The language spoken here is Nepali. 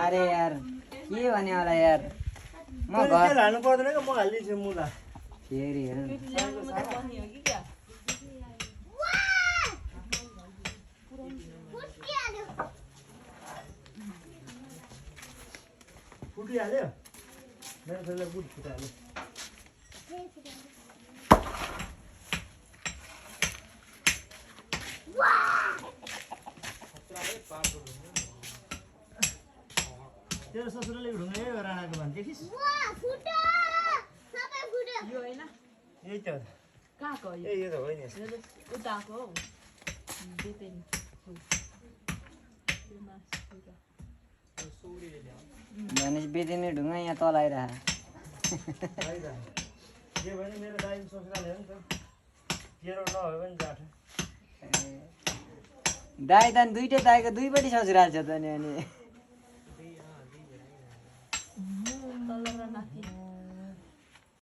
अरे यार के भने होला यार म घर हाल्नु पर्दैन कि म हालिदिन्छु मुला फेरि हेर्नु फुटिहाल्यो मेरो छोरीलाई बुट फुटाल्यो तेरो ससुराले ढुङ्गा यही भएर आएको भने देखिस् यो होइन यही त कहाँको हो यो यो त हो नि उताको हौ बेतेन भनेपछि बेचिने ढुङ्गा यहाँ तल आइरह जे भने मेरो दाइ ससुराले हो नि त तेरो नभए पनि जाठ दाइ त दुइटै दाइको दुईपट्टि ससुराल छ त नि अनि तल र माथि